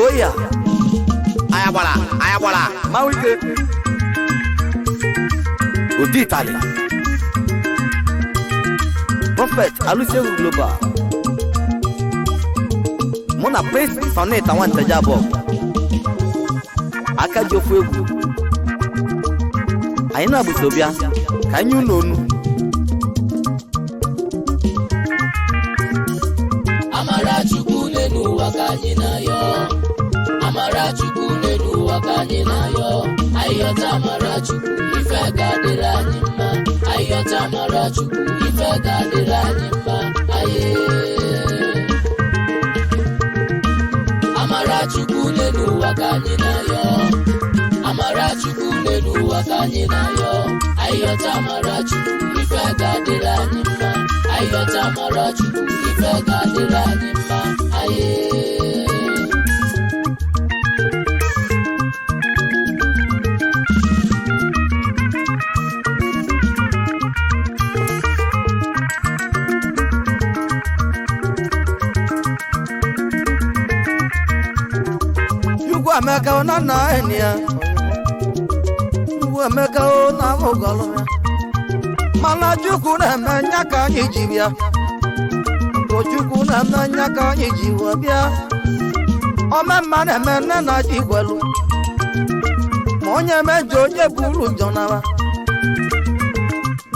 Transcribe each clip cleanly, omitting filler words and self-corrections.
Oya Ayagbara ayagbara. Mmanwụ ike Odi Itali. Prophet Alusiegwu Global, mụ na Prince Sonita Nwanteje abụọ aka ji ofu egwu anyị na-abụso bịa ka anyị unu onu. Amara Chukwu n'elu ụwa ka anyị na-ayọ. Amara Chukwu n'elu ụwa ka anyị na-ayọ. Ayọta amara Chukwu, ife ga-adịrị anyị mma. Ayọta amara Chukwu, ife ga-adịrị anyị mma. Aye. Amara Chukwu n'elu ụwa ka anyị na-ayọ. Amara Chukwu n'elu ụwa ka anyị na-ayọ. Ayọta amara Chukwu, ife ga-adịrị anyị mma. Ayọta amara Chukwu, ife ga-adịrị anyị mma. Aye. Chukwu Emeka ọ na nna enyi ya, Chukwu Emeka ọ na amụgọlụ ya, mana Chukwu na-eme nya ka anyị ji bịa. Chukwu na-eme nya ka anyị ji wee bịa. Omemma na-eme nne na ji gwelu ma onye mejọ onye buru njọ nara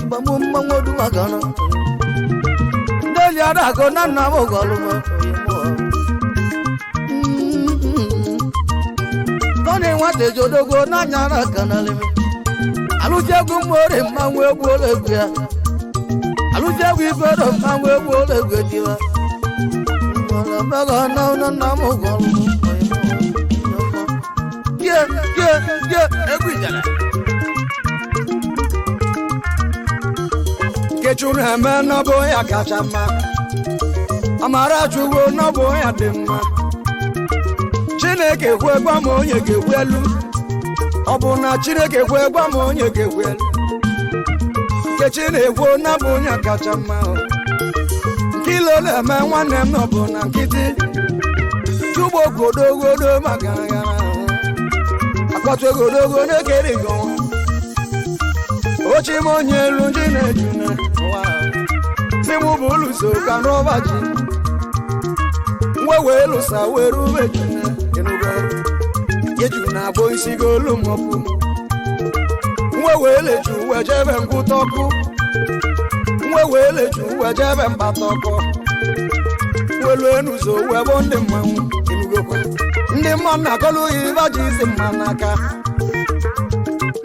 mgbamụ mmanwụ odumagana ndị eli adago na nna m gọlụ m. Tọ́ni wọn tẹ̀jọ́ odógo n'anyara kanalemi. Alụsị egwu mmori mmanwụ egwu olegwu ya. Alụsị egwu igodo mmanwụ egwu olegwu etiwa. Mgbọrọ na na nna m gwọrọ m. Gie gie gie Egwu ijele. Nkechu na-eme n'ọbụ ya kacha mma. Amara Chukwu n'ọbụ ya dị mma. Chineke kwe gwa m onye ga-ekwu elu. Ọ bụ na Chineke kwe gwa m onye ga-ekwu elu. Nkechi na-ekwu n'ọbụ ya kacha mma. Nke ilo na-eme nwanne m n'ọbụ na nkịtị. Chugbo godogodo maka ya. Akpọtụ godogo na-ekere gị ọnwa. Ochi m onye elu ndị na-eju na ụwa. Si mụ bụ lụso ka rọba ji. Nwe wee lụsa wee rube june enugo. Yeju na abụ isi gị olu m ọkụ. Nwe wee leju wee jebe ngwụta ọkụ. Nwe wee leju wee jebe mgbata ọkụ. Welu enuzo wee bụ ndị mmanwụ enugokwa. Ndị mma na-akọlụ ibe ji isi mma n'aka.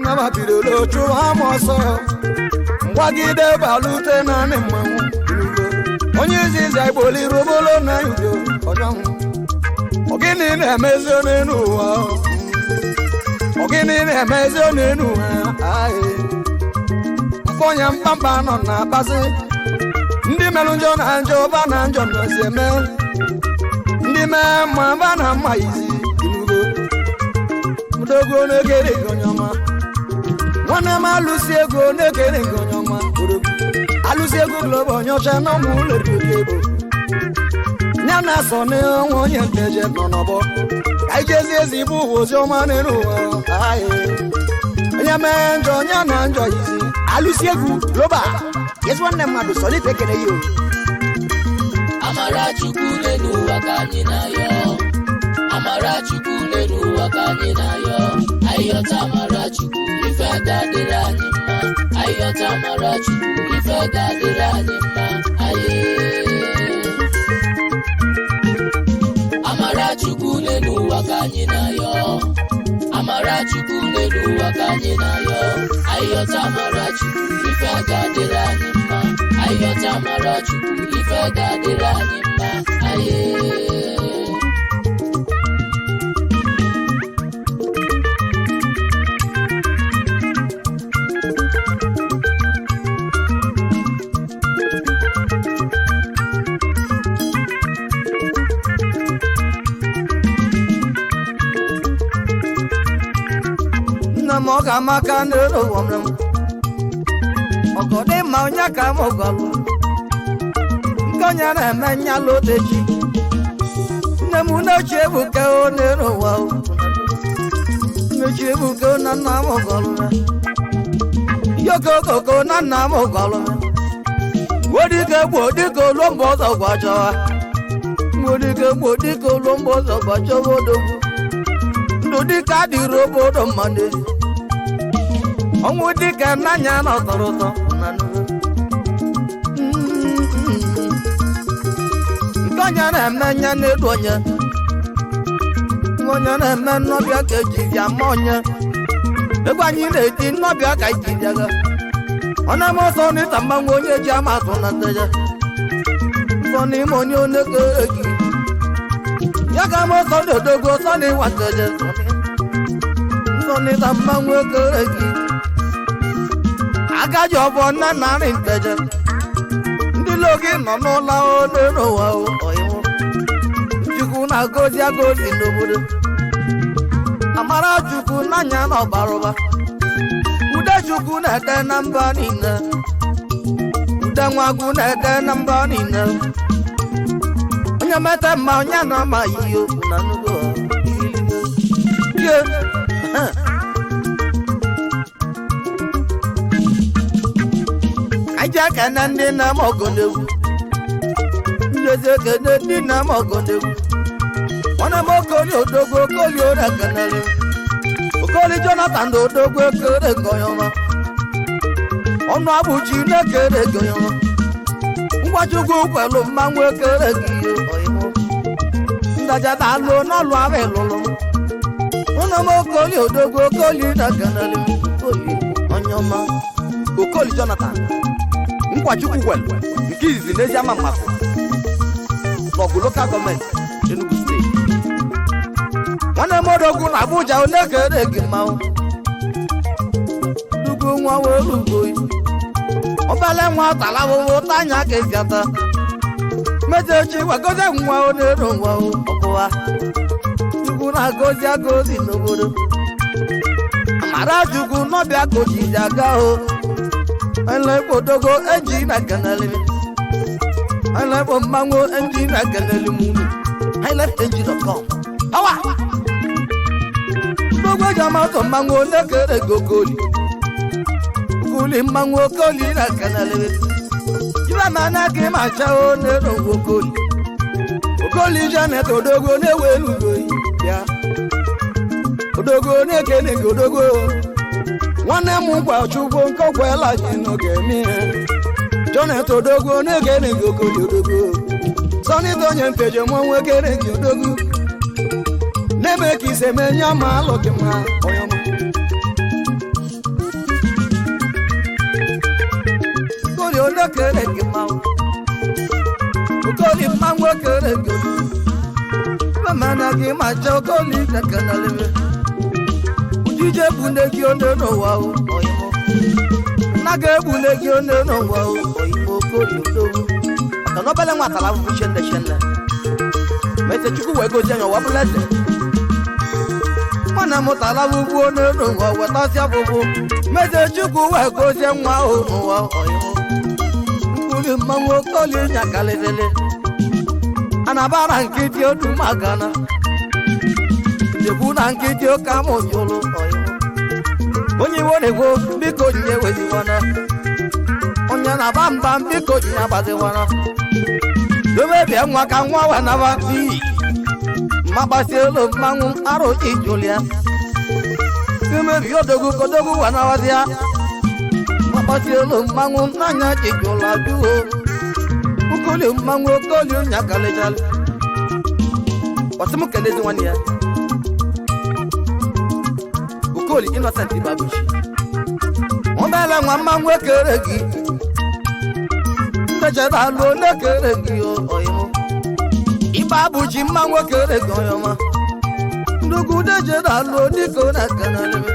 Nababidoro chụwa m ọsọ. Mgbagide balute naanị mmanwụ enugo. Onye izizi igbolirobolo na ugo ọjọnwụ. Ọgịnị na-emezi n'elu ụwa? Ọgịnị na-emezi n'elu ụwa? Aye. Mkpọnya mkpamkpa nọ na-akpasị. Ndị merụ njọ na njọ ba na njọ nọzi eme. Ndị mee mma ba na mma izi inugo. Udogo na-ekere gị onye ọma. Nwanne m alụsị ego na-ekere gị onye ọma. Odogwu. Alụsị ego global onye ọcha na ụmụ ụlọ ebo. Ya na asọ n'ọnwa onye nteje nọ n'ọgbọ. Ka anyị jezie ezi bụ ụwa ozi ọma n'elu ụwa. Aye. Onye mee njọ onye na njọ izi. Alụsị egwu Global. Ezi nwanne mmadụ Sonita ekene ya o. Amara Chukwu n'elu ụwa ka anyị na-ayọ. Amara Chukwu n'elu ụwa ka anyị na-ayọ. Ayọta amara Chukwu, ife ga-adịrị anyị mma. Ayọta amara Chukwu, ife ga-adịrị anyị mma. Aye. Amara Chukwu n'elu ụwa ka anyị na-ayọ. Amara Chukwu n'elu ụwa ka anyị na-ayọ. Ayọta amara Chukwu, ife ga-adịrị anyị mma. Ayọta amara Chukwu, ife ga-adịrị anyị mma. Aye. Nna m ọ ga-amaka n'elu ụwa m. Ọgọdị ma onye ka m gọlụ. Nke onye na-eme nya lotechi. Nne m n'oche ebuka o n'elu. Chibuko na nna m gọlụ ya yokokoko na nna m gọlụ ya gbodike gbodike olombo ọzọ gbachọwa gbodike gbodike olombo ọzọ gbachọwa odogwu ndụ dike adịrị obodo mma n'ezi ọnwụ dike n'anya na ọtọrọ ụtọ na nnukwu. Nke onye na-eme nya na-edu onye onye na-eme nnọbịa ka eji ya ma onye egwu anyị na-eti nnọbịa ka eji ya ga ọ na-eme ọsọ n'ịta mmanwụ onye ji ama atụ na nteje nsọ n'ime onye onye ka egi ya ga ama ọsọ ndị odogwu ọsọ n'ịwa nteje nsọ n'ịta mmanwụ eke egi agaji ọbọ nna narị nteje ndị logi nọ n'ụlọ ole n'ụwa ọyịwụ Chukwu na-agọzi agọzi n'obodo amara Chukwu n'anya na ọbarụba ude Chukwu na-ede na mba niile ude nwagwu na-ede na mba niile onye meta mma onye na-ama ihe okwu na nnukwu ye anyị ji ekene ndị na-ama ọgụ n'egwu ndezi ekene ndị na-ama ọgụ n'egwu nwanne m okoli odogwu okoli ore ekenere okoli Jonathan na odogwu ekere gọnyọma ọnụ abụchi na-ekere gọnyọma ngwachukwu kwelu mmanwụ ekere gị ihe ọyịmụ ndaja daalụ n'ọlụ ahụ ịlụlụ nwanne m okoli odogwu okoli na-ekenere okoli onye ọma Okoli Jonathan nkwachukwu kwelu nke izizi n'ezi ama mmakụ n'ọgụ lokal gọọmenti Enugu steeti. Nwanne m odogwu na Abuja onekere gị mmanwụ dugwu nwa werugo obele nwa tara ahụhụ tanya ka esi ata mejechi wegozie nwa onero nwa ọkụwa Chukwu na-agọzi agọzi n'obodo amara Chukwu n'ọbịa ka ojiji aga o elekpodogo eji na kenelimi elekpo mmanwụ enji na kenelimi unu highlifeng.com awa gbogbo eji amatụ mmanwụ onekere gị okoli okoli mmanwụ okoli na kenelimi ibe ma na gị ma chao nero okoli Okoli Janet odogwu na-ewe elugo ya odogwu na-ekene gị odogwu nwanne m nkwa Chukwu nkokwela ji n'oge mie Janet odogwu na-ekene gị okoli odogwu Sọnịta onye nteje mụọ nwekere gị odogwu na-eme ka ise menye ma alụ gị mma onye ọma. Okoli onekere gị mmanwụ okoli mmanwụ ekere gị ibe ma na gị ma chao okoli na-ekenelimi ujije egbune gị one n'ụwa o oyimo nna gị egbune gị one n'ụwa o oyimo okoli odogwu Maka na obele nwa tara ahụhụ chenne chenne ma eze Chukwu wee gozie ya ụwa bụla eze. Nwanne m tara ahụhụ one n'ụwa wetasịa afụfụ meze Chukwu wee gozie nwa o n'ụwa oyimo mkpụrụ mmanwụ okoli nyakalịlịlị anabara nkịtị odumagana jekwu na nkịtị ụka m jụrụ oyimo onye iwe na-egwo biko nye weziwana onye na-aba mba biko nye agbaziwana domebie nwa ka nwa wee naba n'iyi mma gbasielu mmanwụ arụ ijulia emebi odogwu kodogwu wee nabazia mma gbasielu mmanwụ n'anya jijụla juo ukoli mmanwụ okoli nyakalịchalị Ọsị m kenezi nwanne ya Okoli Innocent Ibabuchi obele nwa mmanwụ ekere gị ndechedalụ onekere gị oyimụ ịgba abụchi mmanwụ ekere gị oyọma ndugwu dejedalụ dịka ọ na-ekenelebe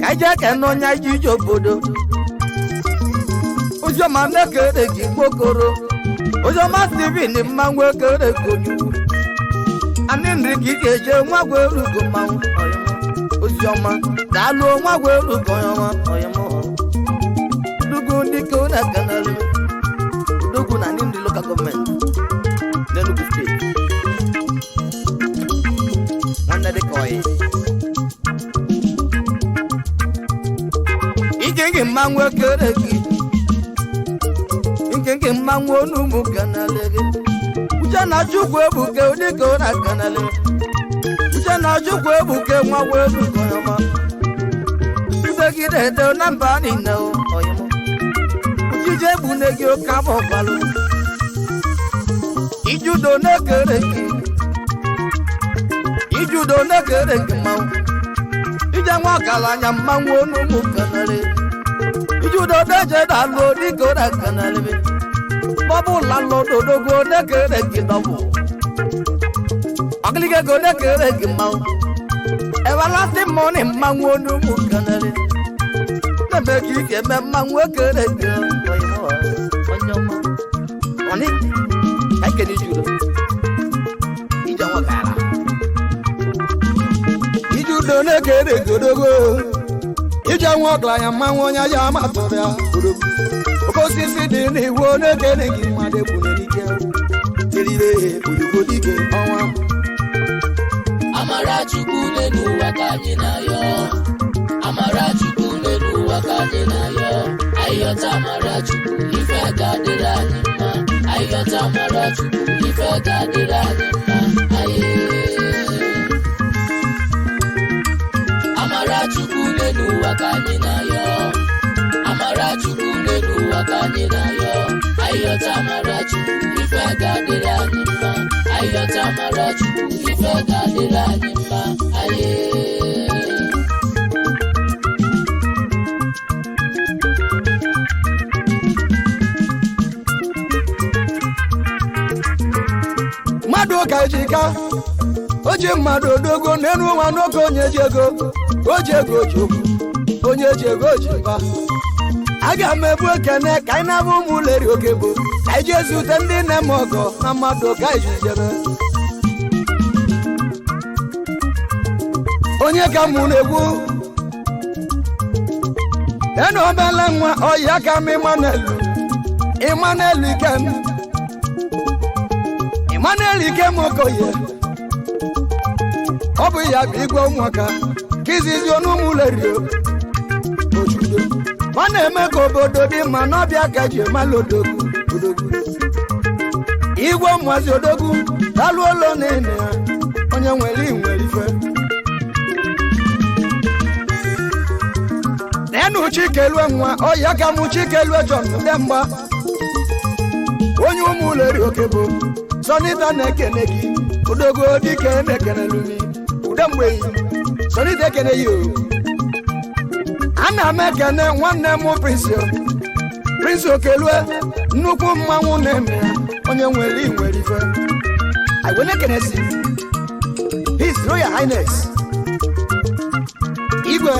ka anyị jee kene onye anyị ji ije obodo oziọma na-ekere gị gbokoro oziọma Steven mmanwụ ekere gị onyukwu anị nri ka ị ga-eje nwa gwa erugo mmanwụ ọyịmụ. Oziọma daalụ nwa gwa erugo ọyọma ọyịmụ. Odogwu dike na ekenere odogwu na ndị lokal gị mmanwụ onu mụ kenele gị. Uche na Chukwu ebuke dịka ọ na-ekenele. Uche na Chukwu ebuke nwa wee lugo ọma. Ibegide ede na mba niile oyimụ. Ojije egbune gị oke afọ gbalụ. Ijudo na-ekere gị. Ijudo na-ekere gị mmanwụ. Ije nwa ọgaranya mmanwụ onu mụ kenele. Ijudo deje dalụ dịka ọ na-ekenele. Bọ́bù lálọ́ dòdògó na-ekere gị dọ́bù. Ọgịlịgego na-ekere gị mmanwụ. Everlasting money mmanwụ onu mụ kenele. Na-eme ka ị ga-eme mmanwụ ekere gị onye ọma. Ọnị ekene Ijudo. Ije nwa ọgaranya. Ijudo na-ekere godogo. Ije nwa ọgaranya mmanwụ onye ya ama tụrụ ya odogwu. Oke osisi dị n'iwu na-ekene gị mmadụ ekwune n'ike. Teribe odogo dike ọnwa. Amara Chukwu n'elu ụwa ka anyị na-ayọ. Amara Chukwu n'elu ụwa ka anyị na-ayọ. Ayọta amara Chukwu, ife ga-adịrị anyị mma. Ayọta amara Chukwu, ife ga-adịrị anyị mma. Ayé. Amara Chukwu n'elu ụwa ka anyị na-ayọ. Amara Chukwu n'elu ụwa ka anyị na-ayọ. Ayọta amara Chukwu, ife ga-adịrị anyị mma. Ayọta amara Chukwu, ife ga-adịrị anyị mma. Ayé. Mmadụ ka eji ka o ji mmadụ odogo n'elu ụwa n'oge onye ji ego o ji ego ji okwu onye ji ego ji mba. Aga m ebu ekene ka anyị na-abụ ụmụ leri oge bụ ka anyị jee zute ndị na-eme ọgọ na mmadụ ka anyị ji jebe. Onye ka mụ na-egwu enu obele nwa ọya ka m Emmanuel Emmanuel Ikem Emmanuel Ikem Okoye. Ọ bụ ya bụ igwe ụmụaka ka izizi ọnụ ụmụ lerio ojudo. Ọ na-eme ka obodo dị mma n'ọbịa ka eji emalụ odogwu odogwu. Igwe ụmụazị odogwu dalụ ụlọ na-ene ya onye nwere nwere ife. Nenu Chikelue nwa ọya ka mụ Chikelue John Demba onye ụmụ leri oke bụ Sonita na-ekene gị odogo dike na-ekenelumi ude mgbeyi Sonita ekene yi o. Ana m ekene nwanne m Prince Prince Okelue nnukwu mmanwụ na-eme ya onye nwere nwere ife. I will ekenesi His Royal Highness Igwe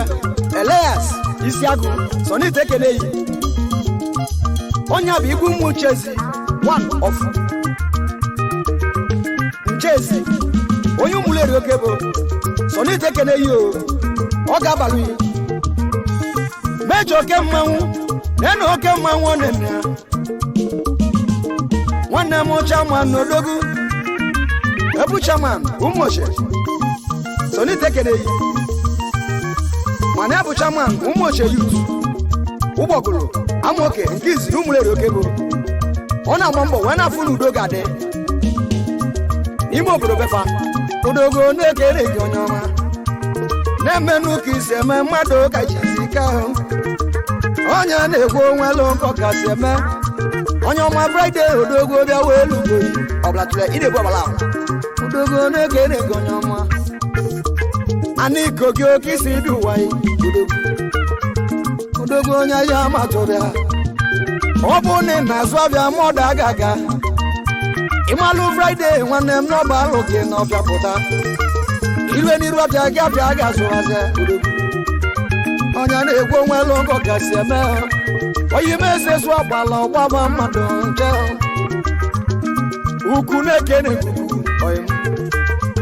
Elias Isiagu Sonita ekene yi. Onye bụ igwe ụmụ Chezi one of Nchezi onye ụmụleri oke bụ Sonita ekene yi o. Ọ ga-abalị yi mejọ oke mmanwụ na-enu oke mmanwụ ọ na-eme ya. Nwanne m chairman odogwu ebu chairman ụmụoche Sonita ekene yi mana ya bụ chairman ụmụoche youth ụgbọgụrụ amaoke nke izi ụmụleri oke bụ ọ na-agba mbọ wee na-afụ na udo ga-adị n'ime obodo befa. Odogo na-ekere gị onye ọma na-emenụ ka isi eme mmadụ ka jizi ike ahụ onye na-ekwu onwelu nkọ kasị eme onye ọma Fraịde odogo bịa wee lugoyi ọbụla tụle ị na-ebu ọbala ahụ. Odogo na-ekere gị onye ọma ana iko gị oke isi dị ụwa yi odogwu odogwu onye ya matụbịa. Ọ bụ na ị na-azụ abịa mọdụ aga aga ịmalụ Fraịde nwanne m n'ọgba alụ gị n'ọbịa pụta ilue n'iru abịa gị abịa ga azụ azịa odogwu onye na-ekwu onwelu nkọ kasị eme oyi mesesu agbala ọgbaba mmadụ nche ukwu na-ekene nkuku oyim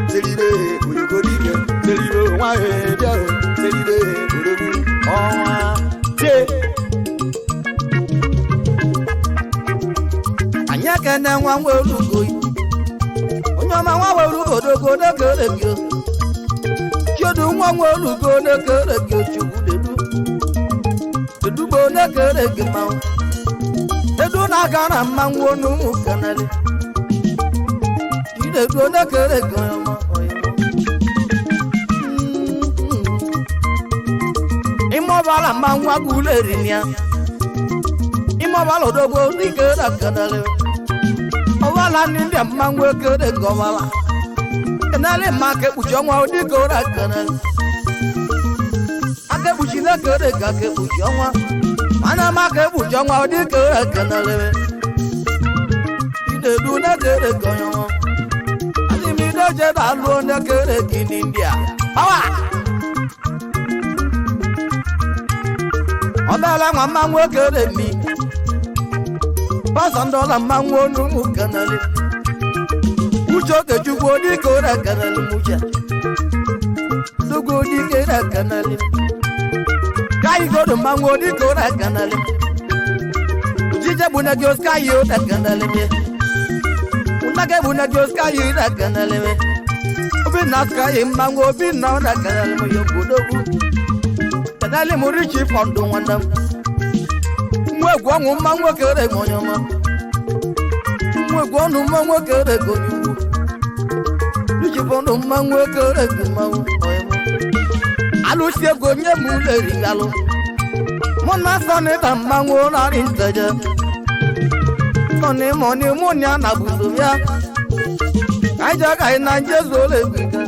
teribe oyogodike teribe nwanyị bịa teribe odogwu ọnwa tie. Anyị ekene nwa nwa olugo onye ọma nwa nwa olugo odogo na-ekere gị o. Chiodu nwa nwa olugo na-ekere gị o, Chukwu dedu edugbo na-ekere gị mmanwụ edu na-aga na mmanwụ onu ụmụ kenele Chinedu onye kere ego ya ọma ọyịmụ. Ime ọbala mmanwụ agụụlọ erini ya ime ọbala odogbo dike na kenele ọbala ndị mmanwụ ekere ego ọbala kenele ma aka ekpuchi ọnwa dike na kenele aka ekpuchi na-ekere ego aka ekpuchi ọnwa mana m aka ekpuchi ọnwa dike na kenele Chinedu na-ekere ego ya ọma adị m ideje na-alụ onye kere gị n'India Power! Ọbala nwa mmanwụ ekere mi pasa ndọla mmanwụ onu mụ kenele uche okechukwu dike ore kenele m uche dugu dike ore kenele kai godo mmanwụ dike ore kenele ujije bụ na gị oskayi ore kenele mi unage bụ na gị oskayi ore kenele mi obinna skayi mmanwụ obinna ore kenele m yogbodogwu kenele m richi fọndụ nwanne m nwa egwu ọnwụ mma nwoke ere gị onye ọma nwa egwu ọnụ mma nwoke ere gị onye ukwu richi fọndụ mma nwoke ere gị mmanwụ onye ọma. Alụsị ego nye m ụlọ erigalụ mụ na sọnị ta mmanwụ narị nteje sọnị mọnị mụ na ya na buzo ya ka anyị jee ka anyị na nje zuola egwu ike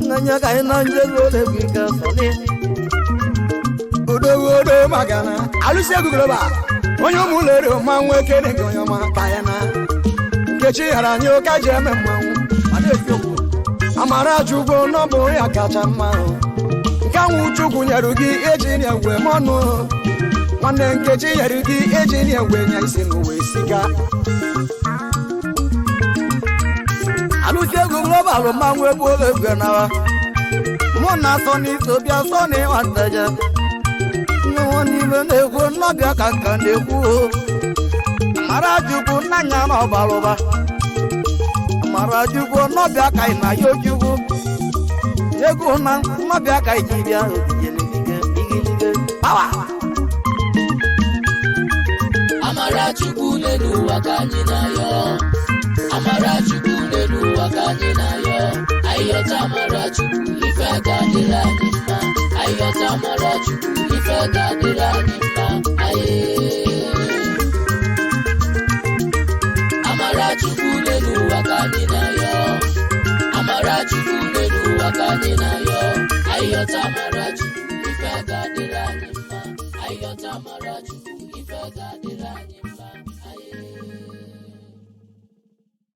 nne ka anyị na nje zuola egwu ike sọnị Odowodo maka na alụsị egwu global onye ụmụ lere mmanwụ ekere gị onye ọma ka ya na Nkechi ghara anyị ụka ji eme mmanwụ Amara Chukwu n'ọbụ ya kacha mma nke anwụ Chukwu nyere gị eji na-egwe mọnụ nwanne Nkechi nyere gị eji na-egwe nya isi n'ụwa esika Alụsị egwu global mmanwụ egwu egwu nawa mụ na sọnị sobịa sọnị nwanteje nwa n'ime na-ekwu nnọbịa ka nka na-ekwu o Amara Chukwu nnanya na ọbalụba Amara Chukwu nnọbịa ka ị na ya ojukwu egwu na nnọbịa ka iji bịa ogige n'igige igige pawa Amara Chukwu n'elu ụwa ka anyị na-ayọ. Amara Chukwu n'elu ụwa ka anyị na-ayọ. Ayọta amara Chukwu ife ga-adịrị anyị mma. Ayọta amara Chukwu ife ga-adịrị anyị mma. Ayé. Amara Chukwu n'elu ụwa ka anyị na-ayọ. Amara Chukwu n'elu ụwa ka anyị na-ayọ. Ayọta amara Chukwu ife ga-adịrị anyị mma. Ayọta amara Chukwu ife ga